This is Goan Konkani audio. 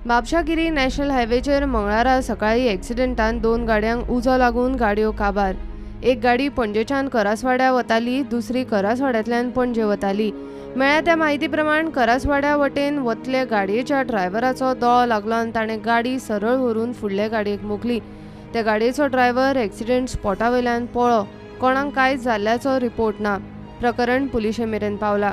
म्हापशा गिरी नॅशनल हायवेचेर मंगळारा सकाळीं एक्सिडेंटान 2 गाडयांक उजो लागून गाडयो काबार. एक गाडी पणजेच्यान करासवाड्या वताली, दुसरी करासवाड्यांतल्यान पणजे वताली. मेळ्ळ्या त्या म्हायती प्रमाण करासवाड्या वटेन वतले गाडयेच्या ड्रायव्हराचो दोळो लागलो आनी ताणें गाडी सरळ व्हरून फुडले गाडयेक मोखली. त्या गाडयेचो ड्रायव्हर एक्सिडेंट स्पॉटा वयल्यान पळ्ळो. कोणाक कांय जाल्ल्याचो रिपोर्ट ना. प्रकरण पुलिशे मेरेन पावला.